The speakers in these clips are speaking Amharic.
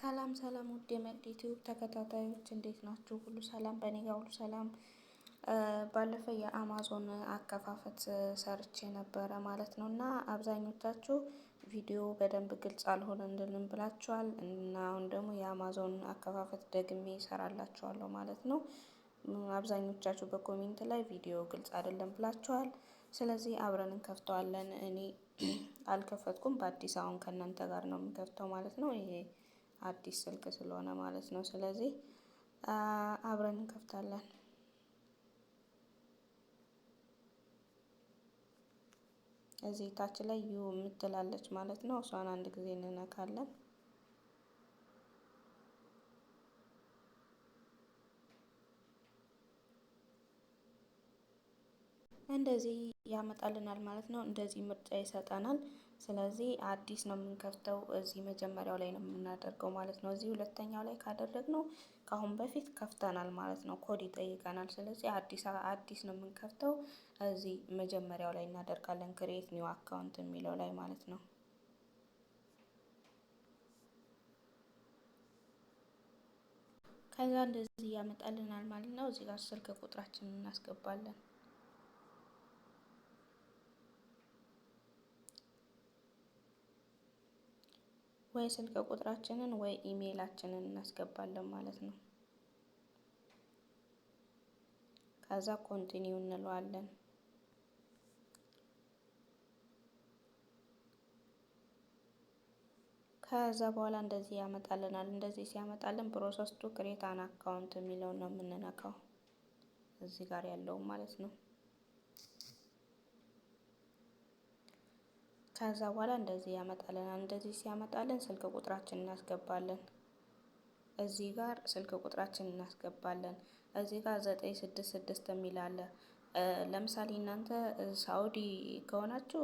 ሰላም ሰላም ውድ የመቅዲ ቲዩብ ተከታታዮች እንዴት ናችሁ? ሁሉ ሰላም፣ በእኔ ጋር ሁሉ ሰላም። ባለፈ የአማዞን አከፋፈት ሰርቼ ነበረ ማለት ነው እና አብዛኞቻችሁ ቪዲዮ በደንብ ግልጽ አልሆነልንም ብላችኋል። እና አሁን ደግሞ የአማዞን አከፋፈት ደግሜ እሰራላችኋለሁ ማለት ነው። አብዛኞቻችሁ በ comment ላይ ቪዲዮ ግልጽ አይደለም ብላችኋል። ስለዚህ አብረን እንከፍተዋለን። እኔ አልከፈትኩም፣ በአዲስ አሁን ከእናንተ ጋር ነው የምከፍተው ማለት ነው። ይሄ አዲስ ስልክ ስለሆነ ማለት ነው። ስለዚህ አብረን እንከፍታለን። እዚህ ታች ላይ U የምትላለች ማለት ነው። እሷን አንድ ጊዜ እንነካለን። እንደዚህ ያመጣልናል ማለት ነው። እንደዚህ ምርጫ ይሰጠናል። ስለዚህ አዲስ ነው የምንከፍተው። እዚህ መጀመሪያው ላይ ነው የምናደርገው ማለት ነው። እዚህ ሁለተኛው ላይ ካደረግነው ከአሁን በፊት ከፍተናል ማለት ነው። ኮድ ይጠይቀናል። ስለዚህ አዲስ አዲስ ነው የምንከፍተው። እዚህ መጀመሪያው ላይ እናደርጋለን፣ create new account የሚለው ላይ ማለት ነው። ከዛ እንደዚህ ያመጣልናል ማለት ነው። እዚህ ጋር ስልክ ቁጥራችንን እናስገባለን። ወይ ስልክ ቁጥራችንን ወይ ኢሜይላችንን እናስገባለን ማለት ነው። ከዛ continue እንለዋለን። ከዛ በኋላ እንደዚህ ያመጣልናል። እንደዚህ ሲያመጣልን proceed to create an account የሚለውን ነው የምንነካው እዚህ ጋር ያለው ማለት ነው። ከዛ በኋላ እንደዚህ ያመጣልናል። እንደዚህ ሲያመጣልን ስልክ ቁጥራችን እናስገባለን። እዚህ ጋር ስልክ ቁጥራችን እናስገባለን። እዚህ ጋር 966 የሚል አለ። ለምሳሌ እናንተ ሳኡዲ ከሆናችሁ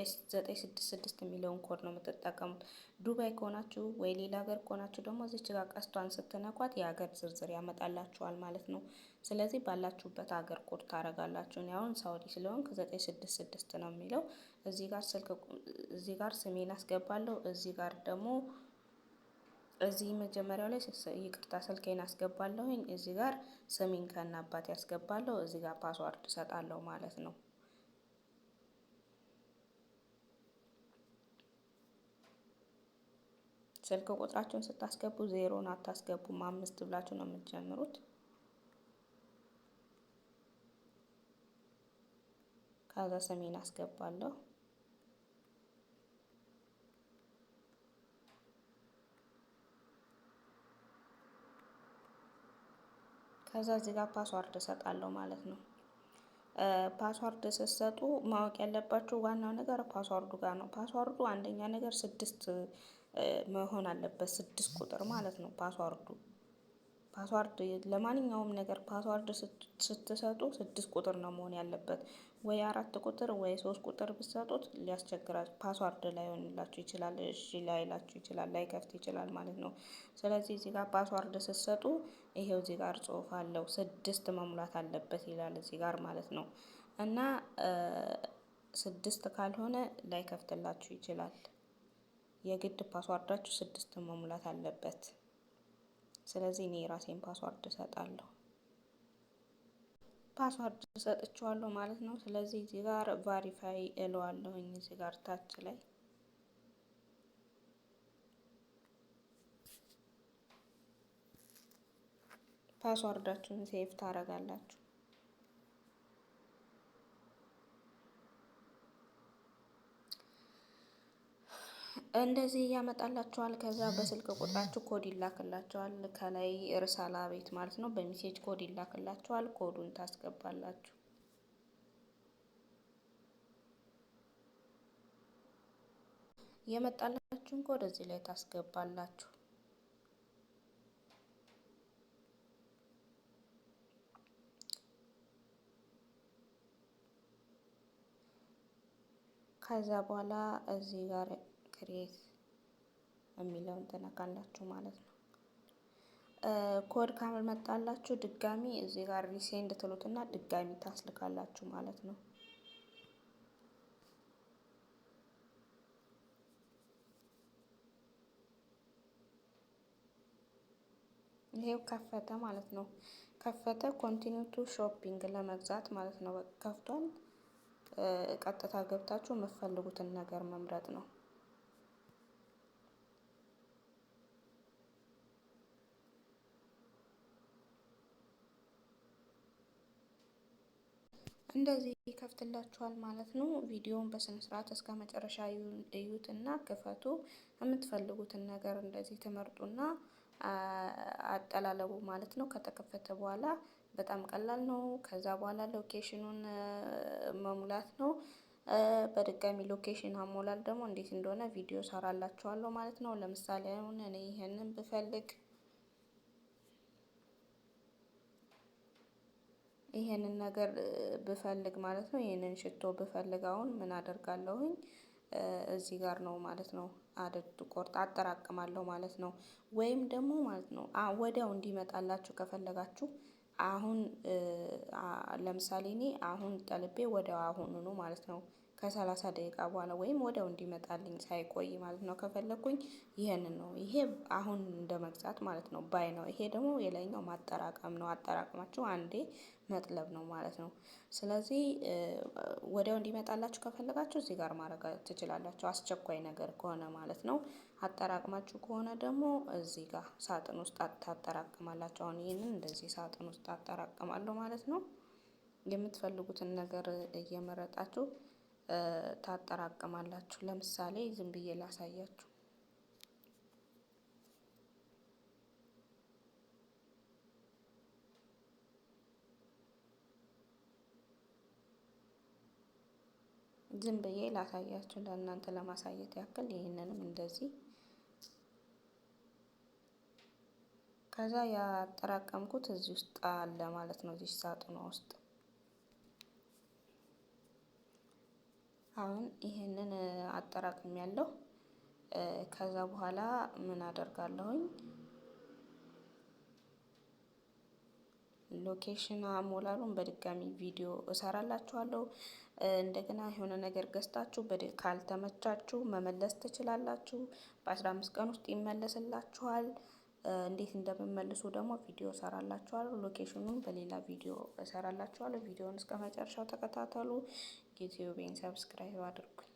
S 966 የሚለውን ኮድ ነው የምትጠቀሙት። ዱባይ ከሆናችሁ ወይ ሌላ ሀገር ከሆናችሁ ደግሞ እዚች ጋር ቀስቷን ስትነኳት የሀገር ዝርዝር ያመጣላችኋል ማለት ነው። ስለዚህ ባላችሁበት ሀገር ኮድ ታደርጋላችሁ። እኔ አሁን ሳኡዲ ስለሆንክ 966 ነው የሚለው። እዚህ ጋር ስልክ እዚህ ጋር ስሜን አስገባለሁ። እዚህ ጋር ደግሞ እዚህ መጀመሪያው ላይ ይቅርታ ስልኬን አስገባለሁኝ። እዚህ ጋር ስሜን ከነ አባቴ አስገባለሁ። እዚህ ጋር password እሰጣለሁ ማለት ነው። ስልክ ቁጥራችሁን ስታስገቡ ዜሮን አታስገቡም፣ አምስት ብላችሁ ነው የምትጀምሩት። ከዛ ስሜን አስገባለሁ። ከዛ እዚህ ጋር password እሰጣለሁ ማለት ነው። password ስትሰጡ ማወቅ ያለባችሁ ዋናው ነገር password ኡ ጋር ነው። password ኡ አንደኛ ነገር ስድስት መሆን አለበት፣ ስድስት ቁጥር ማለት ነው password ኡ። password ለማንኛውም ነገር password ስትሰጡ ስድስት ቁጥር ነው መሆን ያለበት። ወይ አራት ቁጥር ወይ ሶስት ቁጥር ብትሰጡት ሊያስቸግራችሁ password ላይሆንላችሁ ይችላል። እሺ ላይላችሁ ይችላል፣ ላይከፍት ይችላል ማለት ነው። ስለዚህ እዚህ ጋር password ስትሰጡ ይሄው እዚህ ጋር ጽሁፍ አለው ስድስት መሙላት አለበት ይላል እዚህ ጋር ማለት ነው። እና ስድስት ካልሆነ ላይከፍትላችሁ ይችላል። የግድ password ኣችሁ ስድስት መሙላት አለበት። ስለዚህ እኔ የራሴን password እሰጣለሁ። password ሰጥቼዋለሁ ማለት ነው። ስለዚህ እዚህ ጋር verify እለዋለሁኝ እዚህ ጋር ታች ላይ password ኣችሁን save ታደርጋላችሁ። እንደዚህ ያመጣላችኋል። ከዛ በስልክ ቁጥራችሁ ኮድ ይላክላችኋል። ከላይ رسالة ቤት ማለት ነው። በ message ኮድ ይላክላችኋል። ኮዱን ታስገባላችሁ። የመጣላችሁን ኮድ እዚህ ላይ ታስገባላችሁ። ከዛ በኋላ እዚህ ጋር create የሚለውን ትነካላችሁ ማለት ነው። ኮድ ካልመጣላችሁ ድጋሚ እዚህ ጋር resend ትሉትና ድጋሚ ታስልካላችሁ ማለት ነው። ይሄው ከፈተ ማለት ነው። ከፈተ continue to shopping ለመግዛት ማለት ነው። ከፍቷል። ቀጥታ ገብታችሁ የምትፈልጉትን ነገር መምረጥ ነው። እንደዚህ ይከፍትላችኋል ማለት ነው። ቪዲዮውን በስነ ስርዓት እስከ መጨረሻ እዩትና ክፈቱ። የምትፈልጉትን ነገር እንደዚህ ትመርጡና አጠላለቡ ማለት ነው። ከተከፈተ በኋላ በጣም ቀላል ነው። ከዛ በኋላ location ኑን መሙላት ነው። በድጋሚ location አሞላል ደግሞ እንዴት እንደሆነ ቪዲዮ ሰራላችኋለሁ ማለት ነው። ለምሳሌ አሁን እኔ ይሄንን ብፈልግ ይሄንን ነገር ብፈልግ ማለት ነው። ይሄንን ሽቶ ብፈልግ አሁን ምን አደርጋለሁኝ? እዚህ ጋር ነው ማለት ነው። አደድ ቆርጥ አጠራቅማለሁ ማለት ነው። ወይም ደግሞ ማለት ነው ወዲያው እንዲመጣላችሁ ከፈለጋችሁ አሁን ለምሳሌ እኔ አሁን ጠልቤ ወዲያው አሁኑኑ ማለት ነው ከ30 ደቂቃ በኋላ ወይም ወዲያው እንዲመጣልኝ ሳይቆይ ማለት ነው ከፈለኩኝ ይሄንን ነው። ይሄ አሁን እንደ መግዛት ማለት ነው buy ነው። ይሄ ደግሞ የላይኛው ማጠራቀም ነው። አጠራቅማችሁ አንዴ መጥለብ ነው ማለት ነው። ስለዚህ ወዲያው እንዲመጣላችሁ ከፈለጋችሁ እዚህ ጋር ማድረግ ትችላላችሁ፣ አስቸኳይ ነገር ከሆነ ማለት ነው። አጠራቅማችሁ ከሆነ ደግሞ እዚህ ጋር ሳጥን ውስጥ ታጠራቅማላችሁ። አሁን ይህንን እንደዚህ ሳጥን ውስጥ አጠራቅማለሁ ማለት ነው። የምትፈልጉትን ነገር እየመረጣችሁ ታጠራቅማላችሁ። ለምሳሌ ዝም ብዬ ላሳያችሁ። ዝም ብዬ ላሳያችሁ ለእናንተ ለማሳየት ያክል ይህንንም እንደዚህ ከዛ ያጠራቀምኩት እዚህ ውስጥ አለ ማለት ነው። እዚህ ሳጥኗ ውስጥ አሁን ይህንን አጠራቅም ያለው ከዛ በኋላ ምን አደርጋለሁኝ? location አሞላሉን በድጋሚ ቪዲዮ እሰራላችኋለሁ። እንደገና የሆነ ነገር ገዝታችሁ ካልተመቻችሁ መመለስ ትችላላችሁ። በ15 ቀን ውስጥ ይመለስላችኋል። እንዴት እንደምመልሱ ደግሞ ቪዲዮ እሰራላችኋለሁ። location ኑን በሌላ ቪዲዮ እሰራላችኋለሁ። ቪዲዮውን እስከ መጨረሻው ተከታተሉ። ዩቲዩቤን subscribe አድርጉኝ።